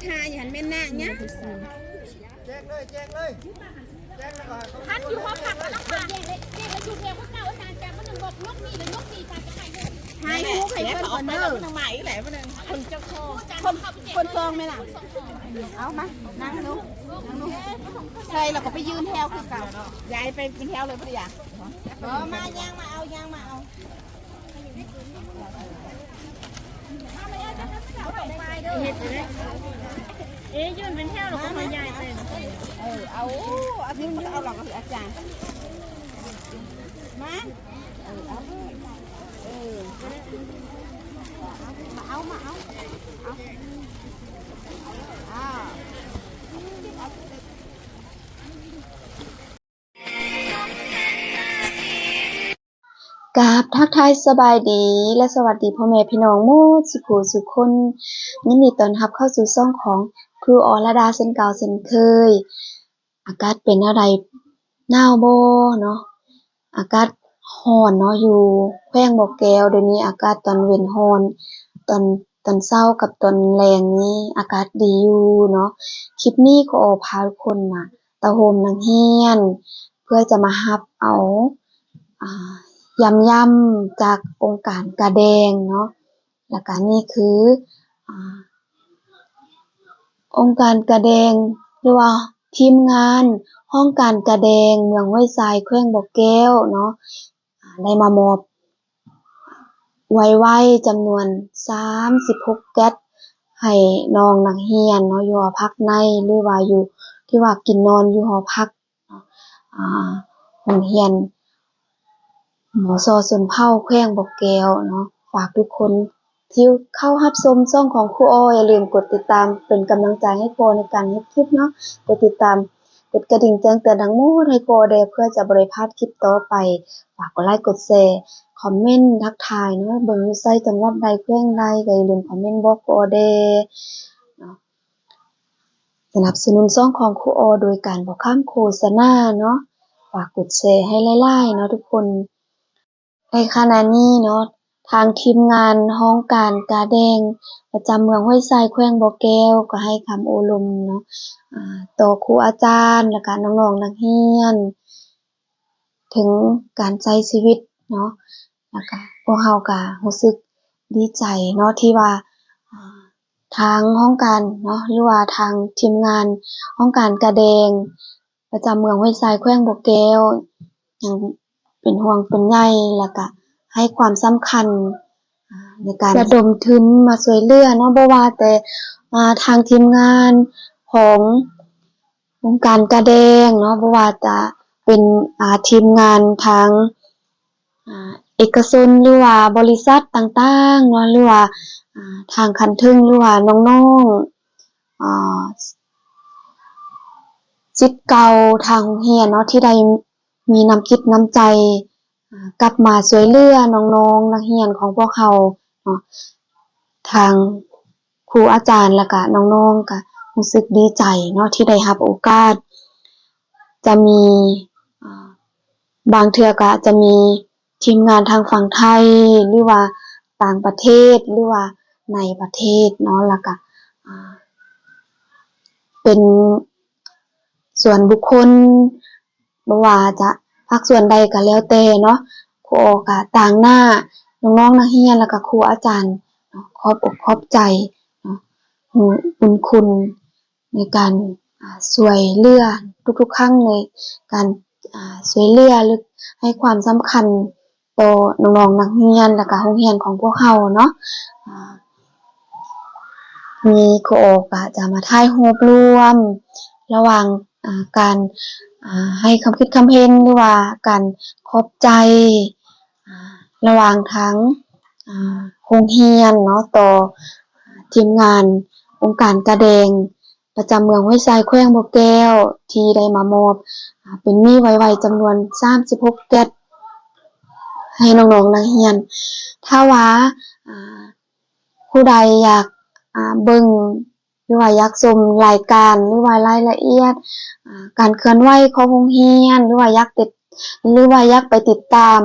ທ່າຢູ່ຫັ້ນແມ່ນນາງຫຍັງ? ແຈ້ງເລີຍ ແຈ້ງເລີຍ ແຈ້ງແລ້ວກໍໃຫ້ເຂົາ ຄັນຢູ່ຫ້ອງພັກກໍລຳບາກ ແຍກເລີຍ ແຍກເລີຍ ຊຸດແລ້ວຄືເກົ່າ ອາຈານຈຳມື້ໜຶ່ງ ບອກຍົກນີ້ ແລ້ວຍົກນີ້ ຈານຈະໃຫ້ເລີຍ ຖ່າຍຮູບໃຫ້ເພິ່ນກ່ອນເດີ ນາງມາອີກແລ້ວ ຄົນເຈົ້າຂອງ ຄົນ ຄົນຊອງແມ່ນລະ ເອົາມາ ນັ່ງລົງ ນັ່ງລົງ ໃສ່ແລ້ວກໍໄປຢືນແຖວຄືເກົ່າ ຍ້າຍໄປເປັນແຖວເລີຍ ບໍ່ໄດ້ຢາກ ເອີ ມາ ຍ່າງມາເອົາ ຍ່າງມາເອົາ. ເອ ຢືນເປັນແຖວແລ້ວກໍຄ່ອຍຍ້າຍໄປ ເອີ ເອົາ ເອົາ ເອົາ ເອົາ ອາຈານ ມາ ເອີ ເອົາ ເອີ ມາເອົາ ມາເອົາ ເອົາ ເອົາ. ກາບທັກທາຍສະບາຍດີ ແລະ ສະຫວັດດີພໍ່ແມ່ພີ່ນ້ອງໝົດສຸຜູ້ສຸຄົນ. ຍິນດີຕ້ອນຮັບເຂົ້າສູ່ຊ່ອງຂອງຄູອໍລະດາເຊັ່ນເກົ່າເຊັ່ນເຄີຍ. ອາກາດເປັນແນວໃດ? ໜາວບໍ່ເນາະ? ອາກາດຮ້ອນເນາະ ຢູ່ແຂວງບໍ່ແກ້ວ ດຽວນີ້ອາກາດຕອນເວັນຮ້ອນ ຕອນ ຕອນເຊົ້າກັບຕອນແລງນີ້ອາກາດດີຢູ່ເນາະ. ຄລິບນີ້ຂໍພາທຸກຄົນມາ ຕະໂຮມນັກຮຽນ ເພື່ອຈະມາຮັບເອົາ ອາ ຢຳໆ ຈາກອົງການກາແດງເນາະ. ແລ້ວກະນີ້ຄື ອາ ອົງການກາແດງ ຫຼືວ່າທີມງານຫ້ອງການກາແດງເມືອງຫ້ວຍຊາຍ ແຂວງບໍ່ແກ້ວເນາະ ອາ ໄດ້ມາມອບ ໄວໄວຈຳນວນສາມສິບຫົກແກັດ ໃຫ້ນ້ອງນັກຮຽນເນາະ ຢູ່ຫໍພັກໃນ ຫຼືວ່າຢູ່ ທີ່ວ່າກິນນອນຢູ່ຫໍພັກ ອາ ໂຮງຮຽນ ມສ ຊົນເຜົ່າແຂວງບໍ່ແກ້ວເນາະ. ຝາກທຸກຄົນທີ່ເຂົ້າຮັບຊົມຊ່ອງຂອງຄູອໍ ຢ່າລືມກົດຕິດຕາມເປັນກຳລັງໃຈໃຫ້ຄູອໍໃນການເຮັດຄລິບເນາະ. ກົດຕິດຕາມ ກົດກະດິ່ງແຈ້ງເຕືອນທັງໝົດໃຫ້ຄູອໍແດ່ ເພື່ອຈະບໍ່ໄດ້ພາດຄລິບຕໍ່ໄປ. ຝາກກົດໄລ ກົດແຊ ຄອມເມັນທັກທາຍເນາະ ເບິ່ງຢູ່ໃສ ຈັງຫວັດໃດ ແຂວງໃດ ກໍຢ່າລືມຄອມເມັນບອກຄູອໍແດ່ເນາະ. ສະໜັບສະໜູນຊ່ອງຂອງຄູອໍໂດຍການບໍ່ຂ້າມໂຄສະນາເນາະ. ຝາກກົດແຊໃຫ້ຫຼາຍໆເນາະທຸກຄົນ. ໃນຂະນະນີ້ເນາະ ທາງທີມງານຫ້ອງການກາແດງປະຈຳເມືອງຫ້ວຍຊາຍ ແຂວງບໍ່ແກ້ວ ກໍໃຫ້ຄຳໂອ້ລົມເນາະ ອາ ຕໍ່ຄູອາຈານ ແລ້ວກະນ້ອງໆນັກຮຽນ ເຖິງການໃຊ້ຊີວິດເນາະ. ແລ້ວກະພວກເຮົາກະຮູ້ສຶກດີໃຈເນາະ ທີ່ວ່າ ອາ ທາງຫ້ອງການເນາະ ຫຼືວ່າທາງທີມງານຫ້ອງການກາແດງ ປະຈຳເມືອງຫ້ວຍຊາຍ ແຂວງບໍ່ແກ້ວ ຍັງເປັນຫ່ວງເປັນໃຍ ແລ້ວກະໃຫ້ຄວາມສຳຄັນ ອາ ໃນການລະດົມທຶນມາຊ່ວຍເຫຼືອເນາະ. ບໍ່ວ່າແຕ່ ອາ ທາງທີມງານຂອງອົງການກາແດງເນາະ ບໍ່ວ່າຈະເປັນ ອາ ທີມງານທາງ ອາ ເອກະຊົນ ຫຼືວ່າບໍລິສັດຕ່າງໆເນາະ ຫຼືວ່າ ອາ ທາງຂັ້ນເທິງ ຫຼືວ່ານ້ອງໆ ອາ ສິດເກົ່າທາງໂຮງຮຽນເນາະ ທີ່ໄດ້ມີນ້ຳຈິດນ້ຳໃຈ ອາ ກັບມາຊ່ວຍເຫຼືອນ້ອງໆນັກຮຽນຂອງພວກເຮົາເນາະ. ທາງຄູອາຈານ ແລ້ວກະນ້ອງໆກະຮູ້ສຶກດີໃຈເນາະ ທີ່ໄດ້ຮັບໂອກາດ ຈະມີ ອາ ບາງເທື່ອກະຈະມີ ທີມງານທາງຝັ່ງໄທ ຫຼືວ່າຕ່າງປະເທດ ຫຼືວ່າໃນປະເທດເນາະ ແລ້ວກະ ອາ ເປັນສ່ວນບຸກຄົນ ບໍ່ວ່າຈະພາກສ່ວນໃດກໍແລ້ວແຕ່ເນາະ ຄູອໍກໍຕາງໜ້ານ້ອງໆນັກຮຽນ ແລ້ວກໍຄູອາຈານເນາະ ຂອບອົກຂອບໃຈເນາະ ຮູ້ບຸນຄຸນ ໃນການ ອາ ຊ່ວຍເຫຼືອທຸກໆຄັ້ງ ໃນການ ອາ ຊ່ວຍເຫຼືອ ຫຼື ໃຫ້ຄວາມສຳຄັນຕໍ່ນ້ອງໆນັກຮຽນ ແລ້ວກະໂຮງຮຽນຂອງພວກເຮົາເນາະ. ອາ ມີຄູອໍກະຈະມາຖ່າຍຮູບລວມລະຫວ່າງ ອາ ການ ອາ ໃຫ້ຄຳຄິດຄຳເຫັນ ຫຼືວ່າການຂອບໃຈ ອາ ລະຫວ່າງທາງ ອາ ໂຮງຮຽນເນາະ ຕໍ່ທີມງານອົງການກາແດງ ປະຈຳເມືອງຫ້ວຍຊາຍ ແຂວງບໍ່ແກ້ວ ທີ່ໄດ້ມາມອບ ອາ ເປັນໝີ້ໄວໆຈຳນວນສາມສິບຫົກແກັດ ໃຫ້ນ້ອງໆນັກຮຽນ. ຖ້າວ່າ ອາ ຜູ້ໃດຢາກ ອາ ເບິ່ງ ຫຼືວ່າຢາກຊົມລາຍການ ຫຼືວ່າລາຍລະອຽດ ອາ ການເຄື່ອນໄຫວຂອງໂຮງຮຽນ ຫຼືວ່າຢາກຕິດ ຫຼືວ່າຢາກໄປຕິດຕາມ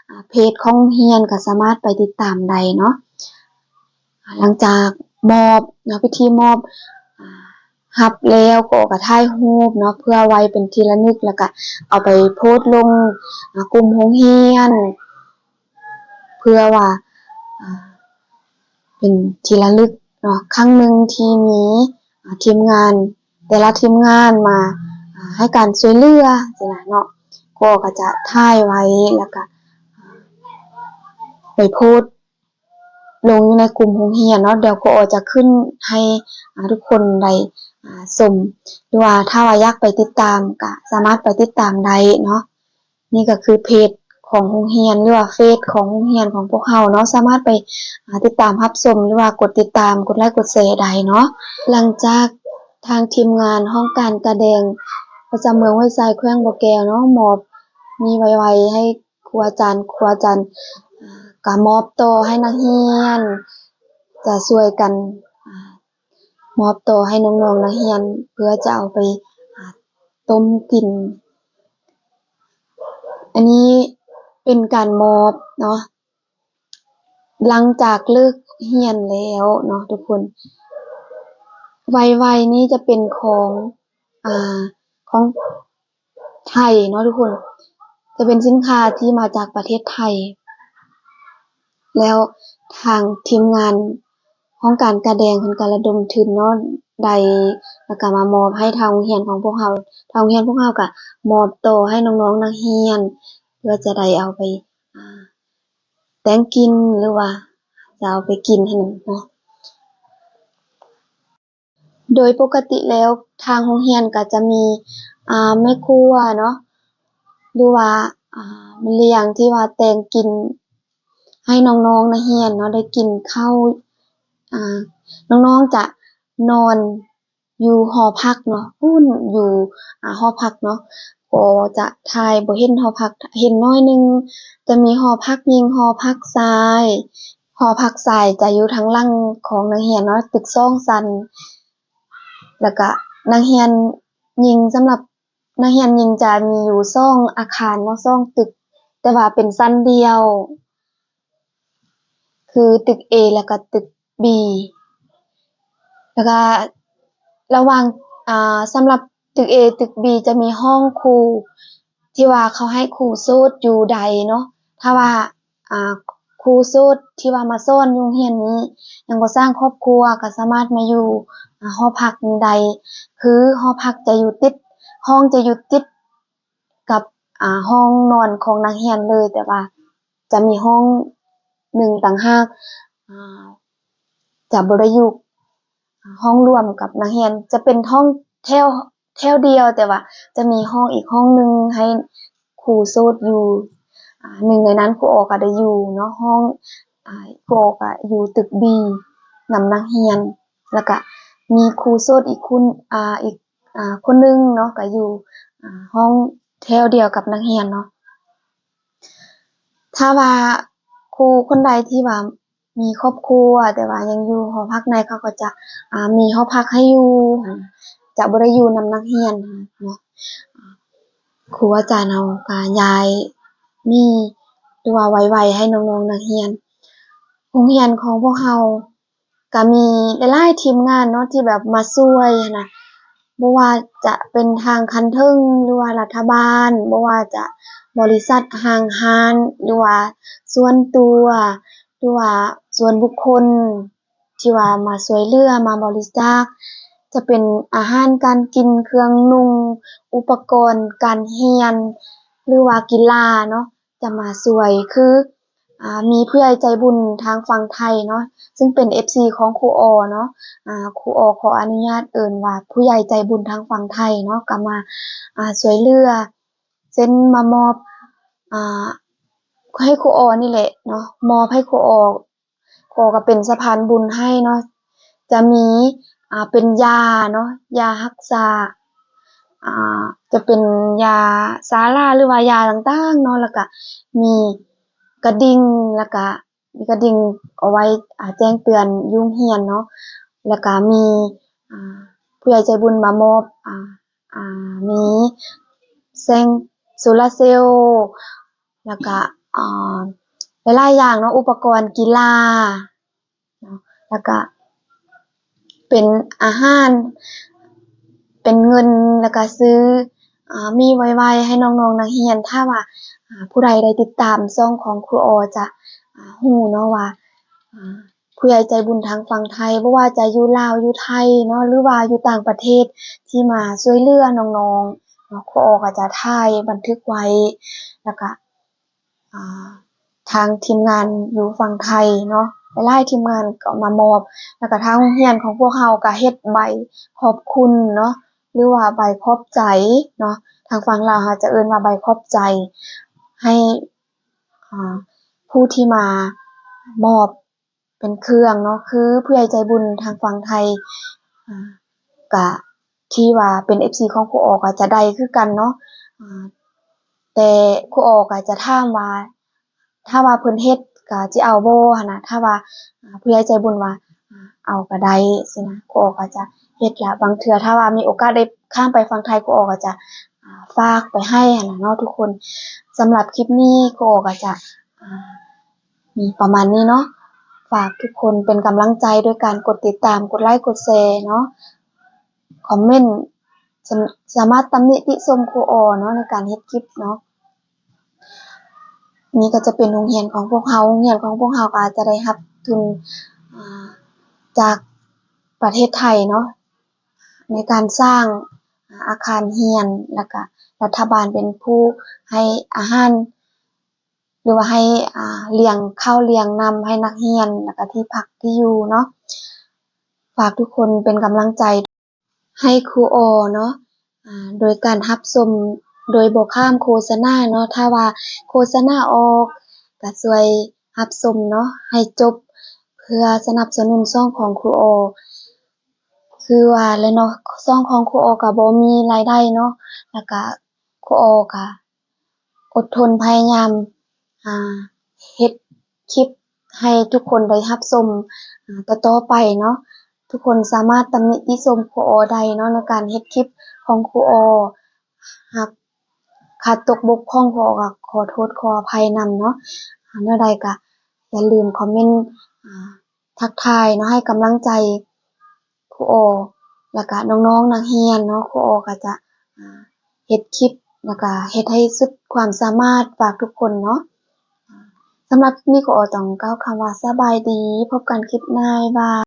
ອາ ເພຈຂອງໂຮງຮຽນ ກໍສາມາດໄປຕິດຕາມໄດ້ເນາະ. ຫຼັງຈາກມອບເນາະ ພິທີມອບ ອ່າ ຮັບແລ້ວກໍ ກໍຖ່າຍຮູບເນາະ ເພື່ອໄວ້ເປັນທີ່ລະນຶກ ແລ້ວກະເອົາໄປໂພສລົງ ອ່າ ກຸ່ມໂຮງຮຽນ ເພື່ອວ່າ ອ່າ ເປັນທີ່ລະລຶກເນາະ ຄັ້ງໜຶ່ງທີ່ມີ ອ່າ ທີມງານ ແຕ່ລະທີມງານມາ ອ່າ ໃຫ້ການຊ່ວຍເຫຼືອຊີ້ນະເນາະ ກໍ ກໍຈະຖ່າຍໄວ້ ແລ້ວກະ ອ່າ ໄປໂພສ ລົງຢູ່ໃນກຸ່ມໂຮງຮຽນເນາະ ດຽວຄູອໍຈະຂຶ້ນໃຫ້ ອ່າ ທຸກຄົນໄດ້ ອ່າ ຊົມ ຫຼືວ່າຖ້າວ່າຢາກໄປຕິດຕາມ ກະສາມາດໄປຕິດຕາມໄດ້ເນາະ. ນີ້ກໍຄືເພຈຂອງໂຮງຮຽນ ຫຼືວ່າເຟສຂອງໂຮງຮຽນຂອງພວກເຮົາເນາະ ສາມາດໄປ ອ່າ ຕິດຕາມຮັບຊົມ ຫຼືວ່າກົດຕິດຕາມ ກົດໄລກ໌ ກົດແຊໄດ້ເນາະ. ຫຼັງຈາກທາງທີມງານຫ້ອງການກາແດງປະຈຳເມືອງຫ້ວຍຊາຍ ແຂວງບໍ່ແກ້ວເນາະ ມອບມີໄວໆໃຫ້ ຄູອາຈານ ຄູອາຈານ ອ່າ ກະມອບຕໍ່ໃຫ້ນັກຮຽນ ຈະຊ່ວຍກັນ ອ່າ ມອບຕໍ່ໃຫ້ນ້ອງໆນັກຮຽນ ເພື່ອຈະເອົາໄປ ອ່າ ຕົ້ມກິນ. ອັນນີ້ເປັນການມອບເນາະ ຫຼັງຈາກເລີກຮຽນແລ້ວເນາະທຸກຄົນ. ໄວໆນີ້ຈະເປັນຂອງ ອ່າ ຂອງ ໄທເນາະທຸກຄົນ ຈະເປັນສິນຄ້າທີ່ມາຈາກປະເທດໄທ ແລ້ວທາງທີມງານຫ້ອງການກາແດງເພິ່ນກະລະດົມທຶນເນາະ ໄດ້ ແລ້ວກະມາມອບໃຫ້ທາງໂຮງຮຽນຂອງພວກເຮົາ ທາງໂຮງຮຽນພວກເຮົາກະມອບຕໍ່ໃຫ້ນ້ອງໆນັກຮຽນ ເພື່ອຈະໄດ້ເອົາໄປ ອ່າ ແຕ່ງກິນ ຫຼືວ່າຈະເອົາໄປກິນຫັ້ນເນາະ. ໂດຍປົກກະຕິແລ້ວທາງໂຮງຮຽນກະຈະມີ ອ່າ ແມ່ຄົວເນາະ ຫຼືວ່າ ອ່າ ແມ່ລ້ຽງທີ່ວ່າແຕ່ງກິນໃຫ້ນ້ອງໆນັກຮຽນເນາະ ໄດ້ກິນເຂົ້າ ອ່າ ນ້ອງໆຈະນອນຢູ່ຫໍພັກເນາະ ພຸ້ນຢູ່ ອ່າ ຫໍພັກເນາະ ກໍຈະຖ່າຍບໍ່ເຫັນຫໍພັກ ເຫັນໜ້ອຍໜຶ່ງ ຈະມີຫໍພັກຍິງ ຫໍພັກຊາຍ ຫໍພັກຊາຍຈະຢູ່ທາງຫຼັງຂອງນັກຮຽນເນາະ ຕຶກສອງຊັ້ນ ແລ້ວກະນັກຮຽນຍິງ ສຳລັບນັກຮຽນຍິງຈະມີຢູ່ສອງອາຄານເນາະ ສອງຕຶກ ແຕ່ວ່າເປັນຊັ້ນດຽວ ຄືຕຶກ A ແລ້ວກະຕຶກ B ແລ້ວກະລະຫວ່າງ ອ່າ ສຳລັບຕຶກ A ຕຶກ B ຈະມີຫ້ອງຄູ ທີ່ວ່າເຂົາໃຫ້ຄູໂສດຢູ່ໃດເນາະ ຖ້າວ່າ ອ່າ ຄູໂສດທີ່ວ່າມາສອນຢູ່ໂຮງຮຽນນີ້ ຍັງບໍ່ສ້າງຄອບຄົວ ກໍສາມາດມາຢູ່ ອ່າ ຫໍພັກນີ້ໄດ້ ຄືຫໍພັກຈະຢູ່ຕິດ ຫ້ອງຈະຢູ່ຕິດກັບ ອ່າ ຫ້ອງນອນຂອງນັກຮຽນເລີຍ ແຕ່ວ່າຈະມີຫ້ອງໜຶ່ງຕ່າງຫາກ ອ່າ ຈະບໍ່ໄດ້ຢູ່ຫ້ອງລວມກັບນັກຮຽນ ຈະເປັນຫ້ອງແຖວ ແຖວດຽວ ແຕ່ວ່າຈະມີຫ້ອງອີກຫ້ອງໜຶ່ງໃຫ້ຄູໂສດຢູ່ ອ່າ ໜຶ່ງໃນນັ້ນຄູອໍກໍໄດ້ຢູ່ເນາະ ຫ້ອງ ອ່າ ຄູອໍກໍຢູ່ຕຶກ B ນຳນັກຮຽນ ແລ້ວກະມີຄູໂສດອີກຄົນ ອ່າ ອີກ ອ່າ ຄົນໜຶ່ງເນາະ ກໍຢູ່ ອ່າ ຫ້ອງແຖວດຽວກັບນັກຮຽນເນາະ. ຖ້າວ່າຄູຄົນໃດທີ່ວ່າ ມີຄອບຄົວ ແຕ່ວ່າຍັງຢູ່ຫໍພັກໃນ ເຂົາກໍຈະ ອ່າ ມີຫໍພັກໃຫ້ຢູ່ ຈະບໍ່ໄດ້ຢູ່ນຳນັກຮຽນເນາະ. ຄູອາຈານເຮົາກໍຢາຍໜີ ຫຼືວ່າໄວໆໃຫ້ນ້ອງໆນັກຮຽນ. ໂຮງຮຽນຂອງພວກເຮົາກໍມີຫຼາຍໆທີມງານເນາະ ທີ່ແບບມາຊ່ວຍຫັ້ນນະ. ບໍ່ວ່າຈະເປັນທາງຂັ້ນເທິງ ຫຼືວ່າລັດຖະບານ, ບໍ່ວ່າຈະບໍລິສັດ, ຫ້າງຮ້ານ ຫຼືວ່າສ່ວນຕົວ ຫຼືວ່າສ່ວນບຸກຄົນ ທີ່ວ່າມາຊ່ວຍເຫຼືອ ມາບໍລິຈາກ ຈະເປັນອາຫານການກິນ, ເຄື່ອງນຸ່ງ, ອຸປະກອນການຮຽນ ຫຼືວ່າກິລາເນາະ ຈະມາຊ່ວຍ ຄື ອ່າ ມີຜູ້ໃຫຍ່ໃຈບຸນທາງຝັ່ງໄທເນາະ ຊຶ່ງເປັນເອັຟຊີຂອງຄູອໍເນາະ ອ່າ ຄູອໍຂໍອະນຸຍາດເອີ້ນວ່າຜູ້ໃຫຍ່ໃຈບຸນທາງຝັ່ງໄທເນາະ ກໍມາ ອ່າ ຊ່ວຍເຫຼືອ ເຊັ່ນ ມາມອບ ອ່າ ໃຫ້ຄູອໍນີ້ແຫຼະເນາະ ມອບໃຫ້ຄູອໍ ຂໍກໍເປັນສະພານບຸນໃຫ້ເນາະ ຈະມີ ອ່າ ເປັນຢາເນາະ ຢາຮັກສາ ອ່າ ຈະເປັນຢາຊາລາ ຫຼືວ່າຢາຕ່າງໆເນາະ ແລ້ວກະມີກະດິ່ງ ແລ້ວກະມີກະດິ່ງເອົາໄວ້ ອ່າ ແຈ້ງເຕືອນຢູ່ໂຮງຮຽນເນາະ ແລ້ວກະມີ ອ່າ ຜູ້ໃຫຍ່ໃຈບຸນມາມອບ ອ່າ ອ່າ ມີແສງໂຊລາເຊວ ແລ້ວກະ ອ່າ ຫຼາຍໆຢ່າງເນາະ ອຸປະກອນກິລາເນາະ ແລ້ວກະ ເປັນອາຫານ ເປັນເງິນ ແລ້ວກະຊື້ ອາ ມີໄວໆ ໃຫ້ນ້ອງໆນັກຮຽນ. ຖ້າວ່າ ອາ ຜູ້ໃດໄດ້ຕິດຕາມຊ່ອງຂອງຄູອໍ ຈະ ອາ ຮູ້ເນາະວ່າ ອາ ຜູ້ໃຫຍ່ໃຈບຸນທາງຝັ່ງໄທ ບໍ່ວ່າຈະຢູ່ລາວ ຢູ່ໄທເນາະ ຫຼືວ່າຢູ່ຕ່າງປະເທດ ທີ່ມາຊ່ວຍເຫຼືອນ້ອງໆເນາະ ຄູອໍກໍຈະຖ່າຍບັນທຶກໄວ້ ແລ້ວກະ ອາ ທາງທີມງານຢູ່ຝັ່ງໄທເນາະ ຫຼາຍໆທີມງານກໍມາມອບ ແລ້ວກະທາງໂຮງຮຽນຂອງພວກເຮົາກໍເຮັດໃບຂອບຄຸນເນາະ ຫຼືວ່າໃບຂອບໃຈເນາະ ທາງຝັ່ງລາວເຮົາຈະເອີ້ນວ່າໃບຂອບໃຈ ໃຫ້ ອາ ຜູ້ທີ່ມາມອບ ເປັນເຄື່ອງເນາະ ຄືຜູ້ໃຫຍ່ໃຈບຸນທາງຝັ່ງໄທ ອາ ກະທີ່ວ່າເປັນເອັຟຊີຂອງຄູອໍກໍຈະໄດ້ຄືກັນເນາະ ອາ ແຕ່ຄູອໍກໍຈະຖາມວ່າ ຖ້າວ່າເພິ່ນເຮັດກໍຊິເອົາບໍ່ຫັ້ນນະ ຖ້າວ່າ ອາ ຜູ້ໃຫຍ່ໃຈບຸນວ່າ ອາ ເອົາກໍໄດ້ຊີ້ນະ ຄູອໍກໍຈະເຮັດລະ ບາງເທື່ອຖ້າວ່າມີໂອກາດໄດ້ຂ້າມໄປຝັ່ງໄທ ຄູອໍກໍຈະ ອາ ຝາກໄປໃຫ້ຫັ້ນນະເນາະທຸກຄົນ. ສຳລັບຄລິບນີ້ ຄູອໍກໍຈະ ອາ ມີປະມານນີ້ເນາະ ຝາກທຸກຄົນເປັນກຳລັງໃຈດ້ວຍການກົດຕິດຕາມ ກົດໄລ ກົດແຊເນາະ ຄອມເມັນ ສາ ສາມາດຕຳໜິຕິຊົມຄູອໍເນາະ ໃນການເຮັດຄລິບເນາະ. ນີ້ກໍຈະເປັນໂຮງຮຽນຂອງພວກເຮົາ ໂຮງຮຽນຂອງພວກເຮົາກໍອາດຈະໄດ້ຮັບທຶນ ອາ ຈາກປະເທດໄທເນາະ ໃນການສ້າງອາຄານຮຽນ ແລ້ວກະລັດຖະບານເປັນຜູ້ໃຫ້ອາຫານ ຫຼືວ່າໃຫ້ ອາ ລ້ຽງເຂົ້າລ້ຽງນ້ຳໃຫ້ນັກຮຽນ ແລ້ວກະທີ່ພັກທີ່ຢູ່ເນາະ. ຝາກທຸກຄົນເປັນກຳລັງໃຈໃຫ້ຄູອໍເນາະ ອາ ໂດຍການຮັບຊົມໂດຍບໍ່ຂ້າມໂຄສະນາເນາະ. ຖ້າວ່າໂຄສະນາອອກ ກະຊ່ວຍຮັບຊົມເນາະ ໃຫ້ຈົບ ເພື່ອສະໜັບສະໜູນຊ່ອງຂອງຄູອໍ. ຄືວ່າແຫຼະເນາະ ຊ່ອງຂອງຄູອໍກະບໍ່ມີລາຍໄດ້ເນາະ ແລ້ວກະຄູອໍກະ ອົດທົນພະຍາຍາມ ອາ ເຮັດຄລິບໃຫ້ທຸກຄົນໄດ້ຮັບຊົມ ອາ ຕໍ່ໆໄປເນາະ. ທຸກຄົນສາມາດຕຳໜິຕິຊົມຄູອໍໄດ້ເນາະ ໃນການເຮັດຄລິບຂອງຄູອໍ. ຫາກຂາດຕົກບົກຜ່ອງ ຄູອໍກໍຂໍໂທດຂໍອະໄພນຳເນາະ. ອາ ແນວໃດກໍຢ່າລືມຄອມເມັນ ອາ ທັກທາຍເນາະ ໃຫ້ກຳລັງໃຈຄູອໍ ແລ້ວກະນ້ອງໆນັກຮຽນເນາະ. ຄູອໍກໍຈະ ອາ ເຮັດຄລິບ ແລ້ວກະເຮັດໃຫ້ສຸດຄວາມສາມາດ ຝາກທຸກຄົນເນາະ. ສຳລັບຄລິບນີ້ ຄູອໍຕ້ອງກ່າວຄຳວ່າສະບາຍດີ ພົບກັນຄລິບໜ້າ ບາຍບາຍ.